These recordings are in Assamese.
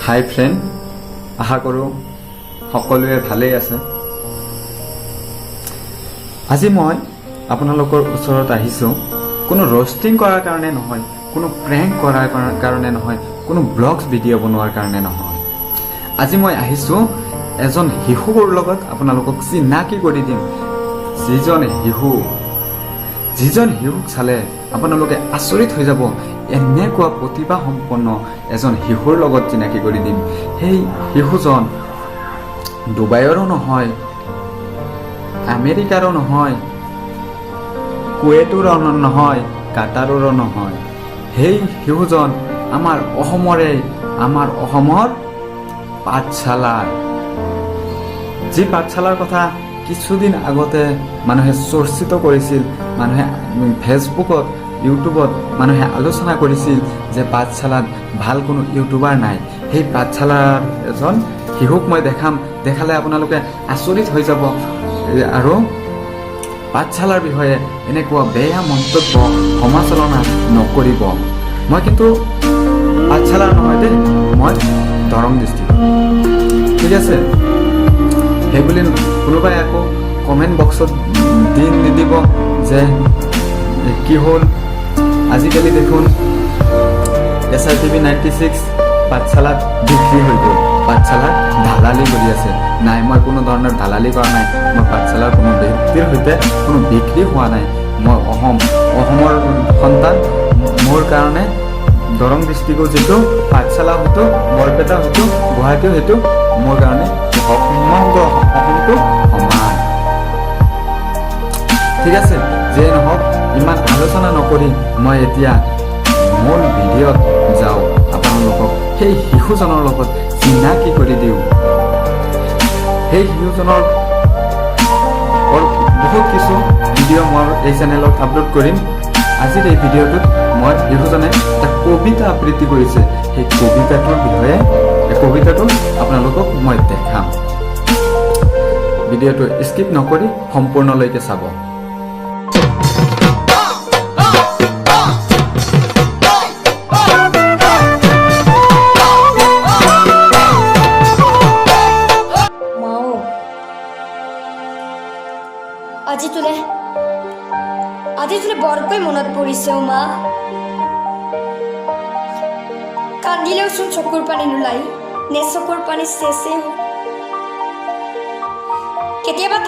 হাই ফ্ৰেণ্ড, আশা কৰোঁ সকলোৱে ভালেই আছে। আজি মই আপোনালোকৰ ওচৰত আহিছোঁ কোনো ৰ'ষ্টিং কৰাৰ কাৰণে নহয়, কোনো প্ৰেংক কৰাৰ কাৰণে নহয়, কোনো ব্লগছ ভিডিঅ' বনোৱাৰ কাৰণে নহয়। আজি মই আহিছোঁ এজন শিশুৰ লগত আপোনালোকক চিনাকি কৰি দিম, যিজন শিশুক চালে আপোনালোকে আচৰিত হৈ যাব। এনেকুৱা প্ৰতিভা সম্পন্ন এজন শিশুৰ লগত চিনাকি কৰি দিম। সেই শিশুজন ডুবাইৰো নহয়, আমেৰিকাৰো নহয়, কুৱেটৰো নহয়, কাটাৰৰো নহয়। সেই শিশুজন আমাৰ অসমৰে, আমাৰ অসমৰ পাঠশালাৰ। যি পাঠশালাৰ কথা কিছুদিন আগতে মানুহে চৰ্চিত কৰিছিল, মানুহে ফেচবুকত, ইউটিউবত মানুহে আলোচনা কৰিছিল যে পাঠশালাত ভাল কোনো ইউটিউবাৰ নাই। সেই পাঠশালাৰ এজন শিশুক মই দেখাম, দেখালে আপোনালোকে আচৰিত হৈ যাব আৰু পাঠশালাৰ বিষয়ে এনেকুৱা বেয়া মন্তব্য, সমালোচনা নকৰিব। মই কিন্তু পাঠশালাৰ নহয় দেই, মই দৰং ডিষ্ট্ৰিক্ট, ঠিক আছে? সেইবুলি কোনোবাই আকৌ কমেণ্ট বক্সত দি নিদিব যে কি হ'ল, আজিকালি দেখোন এছ আৰ টিভি 96 পাঠশালাত বিক্ৰী হৈ গ'ল, পাঠশালাত দালালি কৰি আছে। নাই, মই কোনো ধৰণৰ দালালি কৰা নাই। মই পাঠশালাৰ কোনো ব্যক্তিৰ সৈতে কোনো বিক্ৰী হোৱা নাই। মই অসমৰ সন্তান। মোৰ কাৰণে দৰং ডিষ্ট্ৰিক্টৰ যিটো পাঠশালা হয়তো, বৰপেটা হয়তো, গুৱাহাটীও সেইটো মোৰ কাৰণে সমগ্ৰ অসমটো সমান, ঠিক আছে? যিয়ে নহওক, ইমান আলোচনা নকৰি মই এতিয়া মূল ভিডিঅ'ত যাওঁ। আপোনালোকক সেই শিশুজনৰ লগত চিনাকি কৰি দিওঁ। সেই শিশুজনৰ বহুত কিছু ভিডিঅ' মই এই চেনেলত আপলোড কৰিম। আজিৰ এই ভিডিঅ'টোত মই শিশুজনে এটা কবিতা আবৃত্তি কৰিছে, সেই কবিতাটোৰ বিষয়ে, এই কবিতাটো আপোনালোকক মই দেখাম। ভিডিঅ'টো স্কিপ নকৰি সম্পূৰ্ণলৈকে চাব। মাও, আজি তোলে বৰকৈ মনত পৰিছে অ' মা। কান্দিলেওচোন চকুৰ পানী নোলায়, নে চকুৰ পানী চেচেই হ'ল? কেতিয়াবা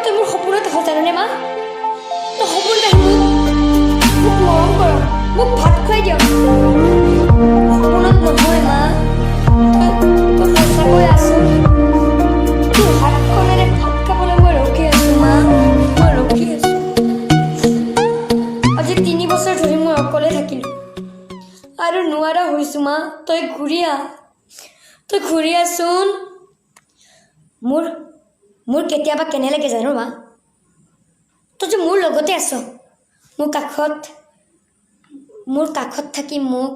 তই মোৰ সপোনত আহ, জাননে মা? তই সপোনত আহি মোক মৰম কৰ, মোক ভাত খুৱাই দিয়। সপোনত নহয় মা, তই সঁচাকৈ আছ। তোৰ হাতখনেৰে ভাত খাবলৈ মই ৰখি আছো মা, মই ৰখি আছো। আজি 3 বছৰ ধৰি মই অকলে থাকিলো আৰু নোৱাৰা হৈছো মা। তই ঘূৰি আহ, তই ঘূৰি আহচোন। মোৰ কেতিয়াবা কেনে লাগে জানো মা? তই যে মোৰ লগতে আছ, মোৰ কাষত থাকি মোক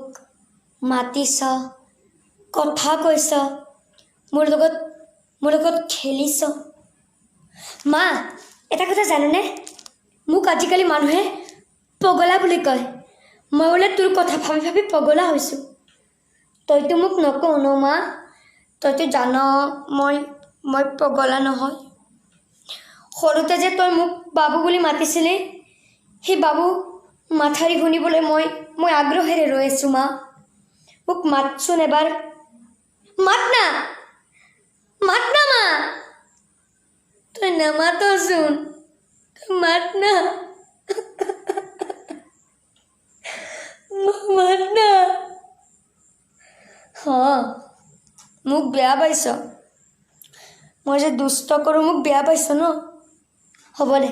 মাতিছ, কথা কৈছ, মোৰ লগত খেলিছ। মা, এটা কথা জাননে? মোক আজিকালি মানুহে পগলা বুলি কয়। মই বোলে তোৰ কথা ভাবি ভাবি পগলা হৈছোঁ। তইতো মোক নকওঁ ন মা? তইতো জান মই পগলা নহয়। সৰুতে যে তই মোক বাবু বুলি মাতিছিলি, সেই বাবু মাথাৰি শুনিবলৈ মই আগ্ৰহেৰে ৰৈ আছোঁ মা। মোক মাতচোন এবাৰ, মাত না, মাত না মা। তই নামাতচোন, তই মাত না, মাত না। হ, মোক বেয়া পাইছ? মই যে দুষ্ট কৰোঁ, মোক বেয়া পাইছ ন? হ'ব দে,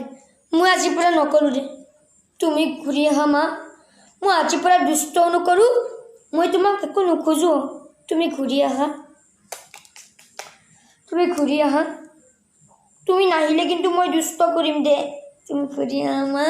মই আজিৰ পৰা নকৰোঁ দে। তুমি ঘূৰি আহা মা। মই আজিৰ পৰা দুষ্টও নকৰোঁ, মই তোমাক একো নোখোজোঁ। তুমি ঘূৰি আহা, তুমি ঘূৰি আহা। তুমি নাহিলে কিন্তু মই দুষ্ট কৰিম দে। তুমি ঘূৰি আহা মা।